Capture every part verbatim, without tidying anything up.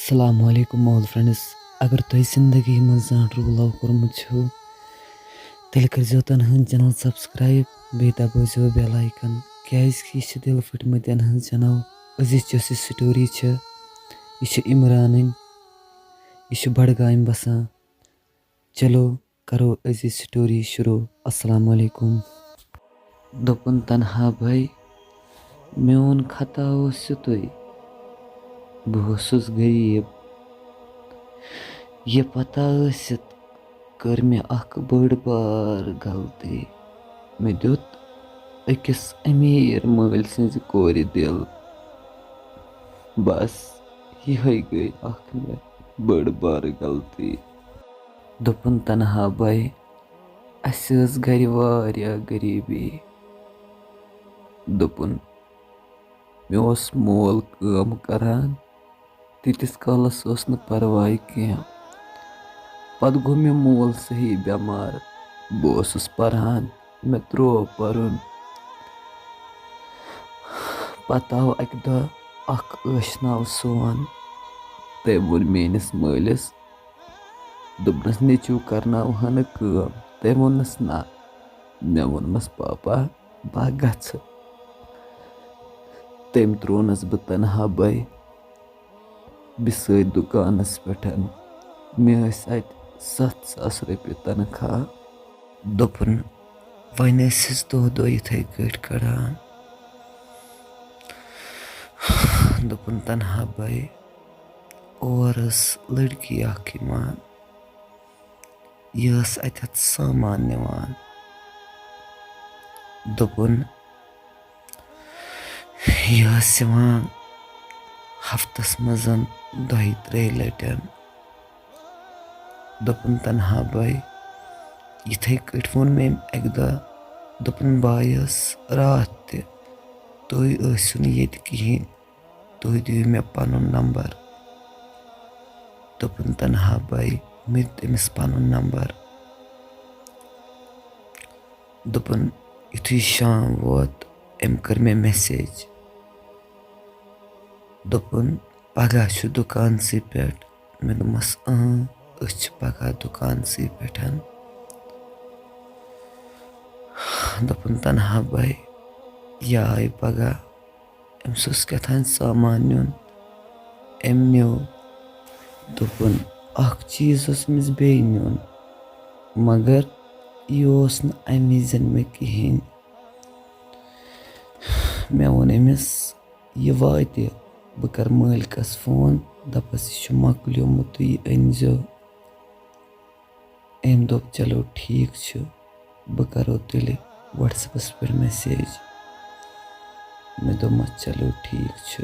السلام علیکم all friends۔ اگر تۄہہِ زندگی منٛز زانٛہہ true love کوٚرمُت چھُو، تیٚلہِ کٔرۍزیو تَنہٕ ہٕنٛز channel subscribe، بیٚیہِ دبٲیزیو bell icon، کیٛازِکہِ یہِ چھِ دِل پھٕٹمٕتٮ۪ن ہٕنٛز channel۔ أزِچ یۄس یہِ story چھِ، یہِ چھِ عمرانٕنۍ، یہِ چھِ بڈگامہِ بسان۔ چلو، کرو أزِچ story شروع۔ السلام علیکم۔ دوٚپُن، تنہا بھائی، میون خطا اوس یُتُے، بہٕ اوسُس غریٖب۔ یہِ پتہ ٲسِتھ کٔر مےٚ اکھ بٔڑ بار غلطی۔ مےٚ دیُت أکِس أمیٖر مٲلۍ سٕنٛزِ کورِ دِل۔ بس، یِہوٚے گٔے اکھ مےٚ بٔڑ بار غلطی۔ دوٚپُن، تنہا بھائی، اَسہِ ٲس گَرِ واریاہ غریٖبی۔ دوٚپُن، مےٚ اوس مول کٲم کَران، تیٖتِس کالَس اوس نہٕ پَرواے کینٛہہ۔ پَتہٕ گوٚو مےٚ مول صحیح بٮ۪مار، بہٕ اوسُس پَران، مےٚ ترٛوو پَرُن۔ پَتہٕ آو اَکہِ دۄہ اَکھ ٲشناو سون، تٔمۍ ووٚن میٛٲنِس مٲلِس، دوٚپنَس، "نیٚچوٗ کَرناوہا نہٕ کٲم؟" تٔمۍ ووٚننَس، "نہ۔" مےٚ ووٚنمَس، "پاپا، بہٕ گژھٕ۔" تٔمۍ ترٛوونَس بہٕ تنہا بھائی بِسٲرۍ دُکانَس پٮ۪ٹھ۔ مےٚ ٲسۍ اَتہِ ستھ ساس رۄپیہِ تنخواہ۔ دوٚپُن، وۄنۍ ٲسۍ أسۍ دۄہ دۄہ یِتھَے کٲٹھۍ کَڑان۔ دوٚپُن، تنہا بھائی، اور ٲس لٔڑکی اَکھ یِوان، یہِ ٲس اَتٮ۪تھ سامان نِوان۔ دوٚپُن، یہِ ٲس یِوان ہفتس منٛز دۄیہِ ترٛیٚیہِ لٹہِ۔ دوٚپُن، تنہا بھائی، یِتھَے کٲٹھۍ ووٚن مےٚ أمۍ اَکہِ دۄہ، دوٚپُن، بہٕ آیس راتھ تہِ، تُہۍ ٲسِو نہٕ ییٚتہِ کِہیٖنۍ، تُہۍ دِیِو مےٚ پنُن نمبر۔ دوٚپُن، تنہا بھائی، مےٚ دیُت أمِس پنُن نمبر۔ دوٚپُن، یُتھُے شام ووت، أمۍ کٔر مےٚ message۔ دوٚپُن، پگاہ چھُ دُکانسٕے پٮ۪ٹھ؟ مےٚ دوٚپمَس، اۭں، أسۍ چھِ پگاہ دُکانسٕے پٮ۪ٹھ۔ دوٚپُن، تنہا بھائی، یہِ آے پگاہ، أمِس اوس کیٛاہ تام سامان نیُن، أمۍ نیوٗ۔ دوٚپُن، اَکھ چیٖز اوس أمِس بیٚیہِ نیُن، مگر یہِ اوس نہٕ اَمہِ وِزٮ۪ن مےٚ کِہیٖنۍ۔ مےٚ ووٚن أمِس، یہِ واتہِ، بہٕ کَرٕ مٲلکَس فون، دَپَس، یہِ چھُ مۄکلیومُت، تُہۍ یہِ أنۍزیو۔ أمۍ دوٚپ، چلو ٹھیٖک چھُ، بہٕ کَرو تیٚلہِ WhatsApp-س پٮ۪ٹھ message۔ مےٚ دوٚپمَس، چلو ٹھیٖک چھُ۔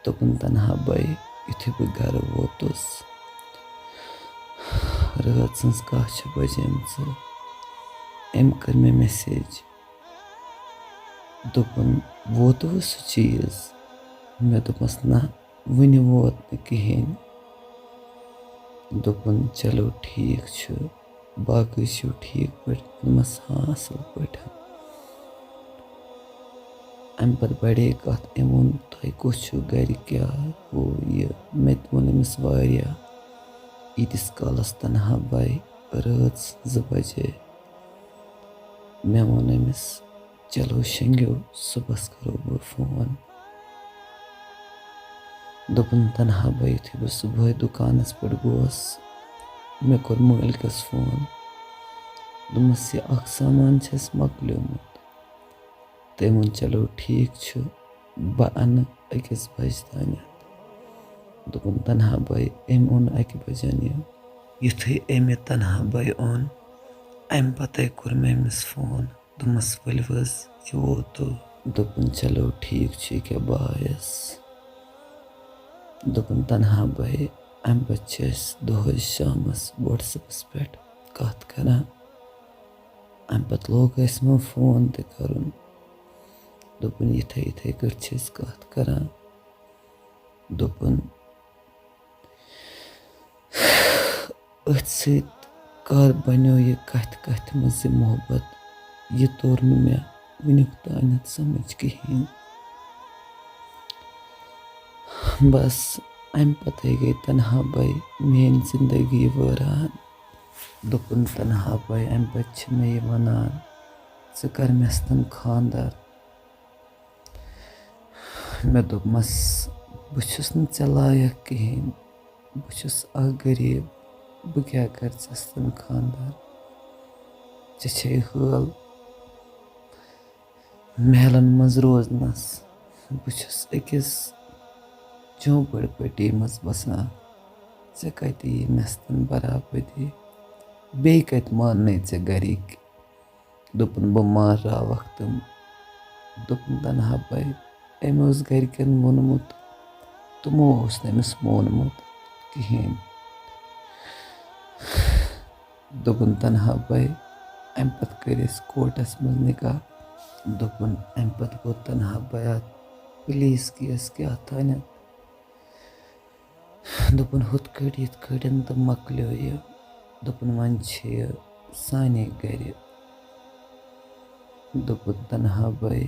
دوٚپُن، تنہا بھائی، یُتھُے بہٕ گَرٕ ووتُس، رٲژ سٕنٛز کاہ چھِ بَجیمژٕ، أمۍ کٔر مےٚ message۔ دوٚپُن، ووتوٕ سُہ چیٖز؟ مےٚ دوٚپمَس، نہ، وُنہِ ووت نہٕ کِہیٖنۍ۔ دوٚپُن، چلو ٹھیٖک چھُ، باقٕے چھِو ٹھیٖک پٲٹھۍ؟ دوٚپمَس، ہاں، اَصٕل پٲٹھۍ۔ اَمہِ پَتہٕ بَڑے کَتھ، أمۍ ووٚن، تۄہہِ کُس چھُو گَرِ، کیٛاہ ہُہ یہِ؟ مےٚ تہِ ووٚن أمِس واریاہ۔ ییٖتِس کالَس تنہا بھائی رٲژ زٕ بَجے۔ مےٚ ووٚن أمِس، چلو شۄنٛگِو، صُبحَس کَرو بہٕ فون۔ دوٚپُن، تنہا بھائی، یُتھُے بہٕ صُبحٲے دُکانَس پٮ۪ٹھ گوس، مےٚ کوٚر مٲلکَس فون۔ دوٚپمَس، یہِ اَکھ سامان چھِ اَسہِ مۄکلیومُت۔ تٔمۍ ووٚن، چلو ٹھیٖک چھُ، بہٕ اَنہٕ أکِس بَجہِ تانٮ۪تھ۔ دوٚپُن، تنہا بھائی، أمۍ اوٚن اَکہِ بَجَن یہِ۔ یُتھُے أمۍ یہِ تنہا بھائی اوٚن، اَمہِ پَتے کوٚر مےٚ أمِس فون۔ دوٚپمَس، ؤلِو حظ، یہِ ووتو۔ دوٚپُن، چلو ٹھیٖک چھُ، ییٚکیٛاہ بہٕ آیَس۔ دوٚپُن، تنہا بھائی، اَمہِ پَتہٕ چھِ أسۍ دۄہَے شامَس WhatsApp-س پٮ۪ٹھ کَتھ کَران۔ اَمہِ پَتہٕ لوگ اَسہِ وۄنۍ فون تہِ کَرُن۔ دوٚپُن، یِتھَے یِتھَے کٲٹھۍ چھِ أسۍ کَتھ کَران۔ دوٚپُن، أتھۍ سۭتۍ کَر بَنیو یہِ کَتھِ کَتھِ منٛز یہِ محبت؟ یہِ توٚر نہٕ مےٚ وٕنیُک تانٮ۪تھ سَمٕجھ کِہیٖنۍ۔ بَس، اَمہِ پَتَے گٔے تنہا بَے میٛٲنۍ زِندگی وٲران۔ دوٚپُن، "تنہا بَے، اَمہِ پَتہٕ چھِ مےٚ یہِ وَنان، ژٕ کَر مےٚ سۭتۍ خانٛدر؟" مےٚ دوٚپمَس، "بہٕ چھُس نہٕ ژےٚ لایق کِہیٖنۍ، بہٕ چھُس اَکھ غریٖب، بہٕ کیٛاہ کَرٕ ژےٚ سۭتۍ خانٛدر؟ ژےٚ چھے حٲل محلَن منٛز روزنَس، بہٕ چھُس أکِس جھونپڑ پٔٹی منٛز بَسان، ژےٚ کَتہِ یی مےٚ سۭتۍ برابٔدی؟ بیٚیہِ کَتہِ ماننَے ژےٚ گَرِکۍ؟" دوٚپُن، "بہٕ مانراوَکھ تِم۔" دوٚپُن، "تنہا بَے، أمۍ اوس گَرِکٮ۪ن ووٚنمُت، تِمو اوس نہٕ أمِس مونمُت کِہیٖنۍ۔" دوٚپُن، "تنہا بَے، اَمہِ پَتہٕ کٔرۍ اَسہِ کورٹَس منٛز نِکاح۔" دوٚپُن، اَمہِ پَتہٕ گوٚو تنہا بَے اَتھ پُلیٖس کیس کیٛاہ تانٮ۪تھ۔ دوٚپُن، "ہُتھ کٲٹھۍ یِتھ کٲٹھۍ تہٕ مۄکلیو یہِ۔" دوٚپُن، "وۄنۍ چھِ یہِ سانے گَرِ۔" دوٚپُن، "تنہا بَے،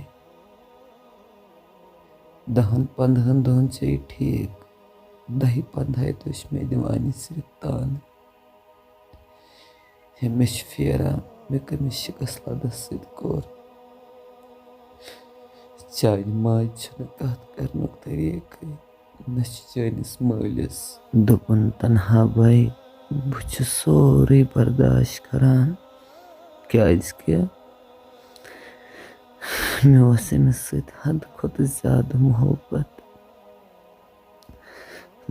دَہَن پنٛدہَن دۄہَن چھے ٹھیٖک، دَہہِ پنٛدہَے دۄہ چھِ مےٚ دِوان یہِ صرف تانہٕ۔ ہے، مےٚ چھِ پھیران، مےٚ کٔمِس شِکَس لَدَس سۭتۍ کوٚر۔ چانہِ ماجہِ چھُنہٕ کَتھ کَرنُک طریٖقٕے، نہ چھِ چٲنِس مٲلِس۔" دوٚپُن، "تنہا بَے، بہٕ چھُس سورُے برداشت کَران، کیٛازِکہِ مےٚ اوس أمِس سۭتۍ حدٕ کھۄتہٕ زیادٕ محبت۔"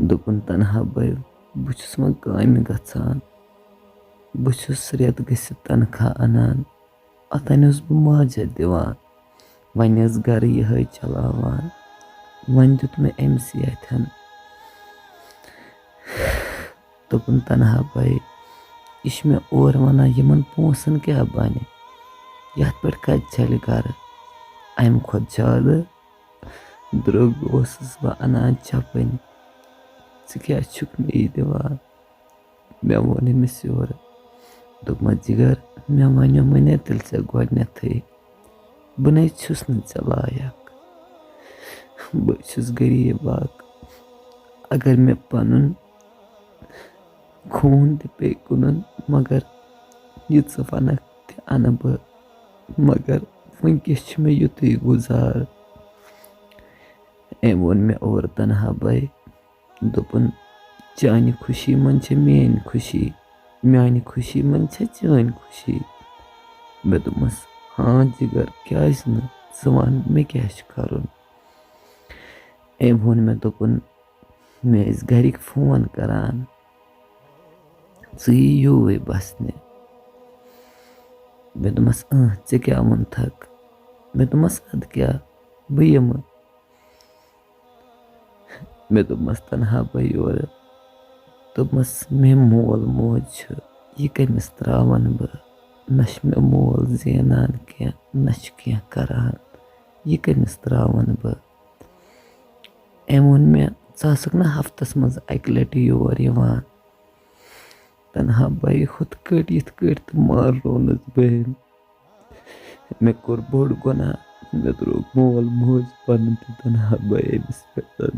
دوٚپُن، "تنہا بَے، بہٕ چھُس وۄنۍ کامہِ گژھان، بہٕ چھُس رٮ۪تھ گٔژھِتھ تنخواہ اَنان، اوٚتانۍ اوسُس بہٕ ماجہِ دِوان، وۄنۍ ٲس گَرٕ یِہوٚے چلاوان، وۄنۍ دیُت مےٚ أمۍ سٕے اَتھٮ۪ن۔" دوٚپُن، "تنہا بَے، یہِ چھُ مےٚ اورٕ وَنان، یِمَن پونٛسَن کیٛاہ بَنہِ؟ یَتھ پٮ۪ٹھ کَتہِ چَلہِ گَرٕ؟ اَمہِ کھۄتہٕ زیادٕ درٛوٚگ اوسُس بہٕ اَنان چَپٕنۍ۔ ژٕ کیٛازِ چھُکھ مےٚ یہِ دِوان؟" مےٚ ووٚن أمِس یورٕ، دوٚپمَس، "جِگر، مےٚ وَنیومَے نا تیٚلہِ ژےٚ گۄڈٕنٮ۪تھٕے، بہٕ نَے چھُس نہٕ ژےٚ لایق۔ بہٕ چھُس غریٖب اَکھ۔ اگر مےٚ پَنُن خوٗن تہِ پیٚیہِ کٕنُن، مگر یہِ ژٕ وَنَکھ تہِ اَنہٕ بہٕ۔ مگر وٕنکیٚس چھُ مےٚ یُتُے گُزار۔" أمۍ ووٚن مےٚ اورٕ تنہا بَے، دوٚپُن، "چانہِ خوشی منٛز چھےٚ میٛٲنۍ خوشی، میٛانہِ خوشی منٛز چھےٚ چٲنۍ خوشی۔" مےٚ دوٚپمَس، "ہاں جِگر، کیٛازِ نہٕ؟ ژٕ وَن، مےٚ کیٛاہ چھُ کَرُن؟" أمۍ ووٚن مےٚ، دوٚپُن، "مےٚ ٲسۍ گَرِکۍ فون کَران، ژٕ یہِ یوٗرۍ بَسنہِ۔" مےٚ دوٚپمَس، "اۭں، ژےٚ کیٛاہ ووٚنتھَکھ؟" مےٚ دوٚپمَس، "اَدٕ کیٛاہ، بہٕ یِمہٕ۔" مےٚ دوٚپمَس، "تنہا بَے یورٕ۔" دوٚپمَس، "مےٚ مول موج چھُ، یہِ کٔمِس ترٛاوَن بہٕ؟ نہ چھُ مےٚ مول زینان کینٛہہ، نہ چھُ کینٛہہ کَران، یہِ کٔمِس ترٛاوَن بہٕ؟" أمۍ ووٚن مےٚ، "ژٕ آسَکھ نہ ہفتَس منٛز اَکہِ لَٹہِ یور یِوان؟" تنہا بَے ہُتھ کٲٹھۍ یِتھ کٲٹھۍ تہٕ مارنوونَس بہٕ أمۍ۔ مےٚ کوٚر بوٚڑ گۄناہ، مےٚ ترٛوو مول موج پَنُن تہٕ تنہا بَے أمِس پٮ۪ٹھ۔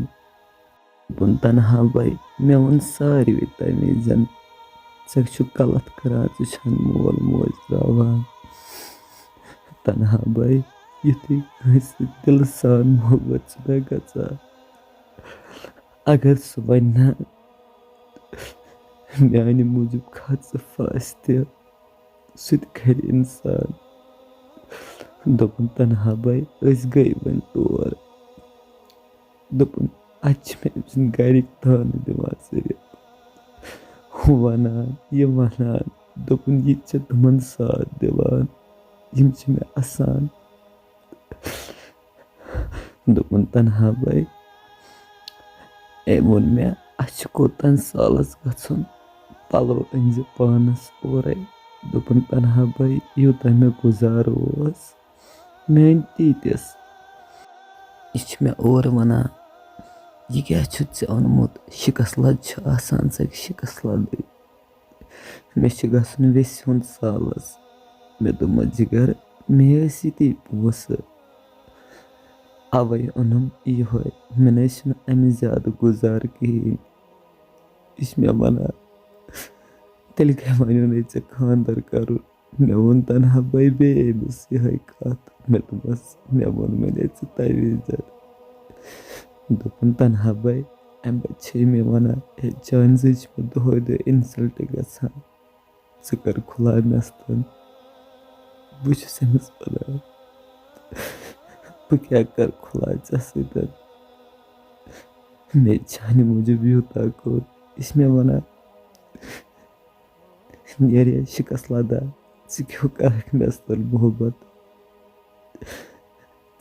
دوٚپُن، "تنہا بَے، مےٚ ووٚن ساروٕے تَمہِ وِزٮ۪ن، ژےٚ چھُکھ غلط کَران، ژٕ چھَنہٕ مول موج ترٛاوان۔" تنہا بَے، یُتھُے کٲنٛسہِ سۭتۍ دِلہٕ سان محبت چھُنہ گژھان، اگر سُہ وَنہِ نہ، "میٛانہِ موٗجوٗب کھژ ژٕ پھاسہِ تہِ۔" سُہ تہِ کَرِ اِنسان۔ دوٚپُن، "تنہا بَے، أسۍ گٔے وۄنۍ تور۔" دوٚپُن، "اَتہِ چھِ مےٚ أمۍ سٕنٛدۍ گَرِکۍ تانہٕ دِوان صرف، ہُہ وَنان، یہِ وَنان۔" دوٚپُن، "یہِ تہِ چھِ تِمَن ساتھ دِوان، یِم چھِ مےٚ اَسان۔" دوٚپُن، "تنہا بَے، أمۍ ووٚن مےٚ، اَسہِ چھُ کوٚت تام سالَس گژھُن، پَلو أنۍ زِ پانَس اورَے۔" دوٚپُن، "تنہا بَے، یوٗتاہ مےٚ گُزارٕ اوس، میٛانہِ تیٖتِس۔ یہِ چھِ مےٚ اورٕ وَنان، 'یہِ کیٛاہ چھُتھ ژےٚ اوٚنمُت؟ شِکَس لَد چھِ آسان، ژٕ ہیٚکہِ شِکَس لَدٕے۔'" مےٚ چھُ گژھُن ویسہِ ہُنٛد سالَس۔ مےٚ دوٚپمَس، "جِگر، مےٚ ٲسۍ ییٚتی پونٛسہٕ، اَوَے اوٚنُم یِہوٚے۔ مےٚ نَے چھُنہٕ اَمہِ زیادٕ گُزار کِہیٖنۍ۔ یہِ چھِ مےٚ وَنان، "تیٚلہِ کیٛاہ وَنیو نَے ژےٚ خانٛدَر کَرُن؟" مےٚ ووٚن تنہا بھائی بیٚیہِ أمِس یِہوٚے کَتھ۔ مےٚ دوٚپمَس، "مےٚ ووٚن وَنے ژےٚ تَمہِ وِزِ۔" دوٚپُن، "تنہا بھائی، اَمہِ پَتہٕ چھے مےٚ وَنان، ہے، چانہِ سۭتۍ چھِ مےٚ دۄہَے دۄہَے insult گژھان۔ ژٕ کَر کھُلاے مےٚ سۭتۍ۔" بہٕ چھُس أمِس وَنان، "بہٕ کیٛاہ کَرٕ کھُلاے ژےٚ سۭتۍ؟ مےٚ چانہِ موٗجوٗب یوٗتاہ کوٚر۔" یہِ چھِ مےٚ وَنان، "نیرے شِکَس لَدا، ژٕ کیٛاہ کَرَکھ مےٚ سۭتۍ محبت؟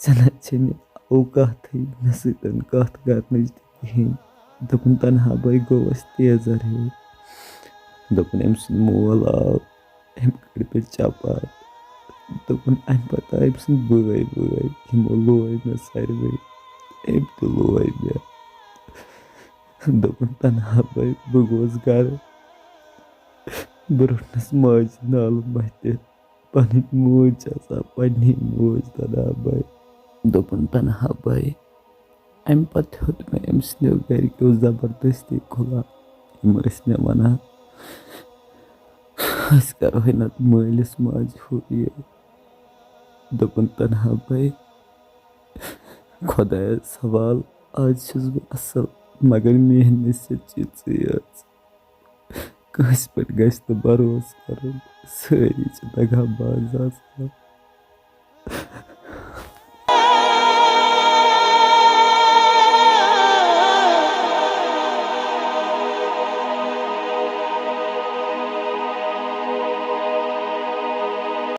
ژےٚ نہ چھے نہٕ اوقاتٕے مےٚ سۭتۍ کَتھ کَرنٕچ تہِ کِہیٖنۍ۔" دوٚپُن، تنہا بھائی گوٚو اَسہِ تیزَر ہیوٗ۔ دوٚپُن، أمۍ سُنٛد مول آو، أمۍ کٔڑ مےٚ چپاتھ۔ دوٚپُن، اَمہِ پَتہٕ آے أمۍ سٕنٛدۍ بٲے وٲے، یِمو لوے مےٚ ساروٕے، أمۍ تہِ لوے مےٚ۔ دوٚپُن، تنہا بھائی، بہٕ گوس گَرٕ، بہٕ روٚٹنَس ماجہِ نالہٕ مَتھِ۔ پَنٕنۍ موج چھِ آسان پَنٕنی موج، تنہا بھائی۔ دوٚپُن، تنہا بھائی، اَمہِ پَتہٕ ہیوٚت مےٚ أمۍ سٕنٛدیو گَرِکیو زبردستی کھُلاے۔ یِم ٲسۍ مےٚ وَنان، "أسۍ کَرہوے نَتہٕ مٲلِس ماجہِ ہُہ یہِ۔" دوٚپُن، تنہا بھائی، خۄدایَس حوال، آز چھُس بہٕ اَصٕل، مگر میٛٲنۍ نصیٖب چھِ ژٕے یٲژ۔ کٲنٛسہِ پٮ۪ٹھ گژھِ نہٕ بھروسہٕ کَرُن، سٲری چھِ دَگا باز آسان۔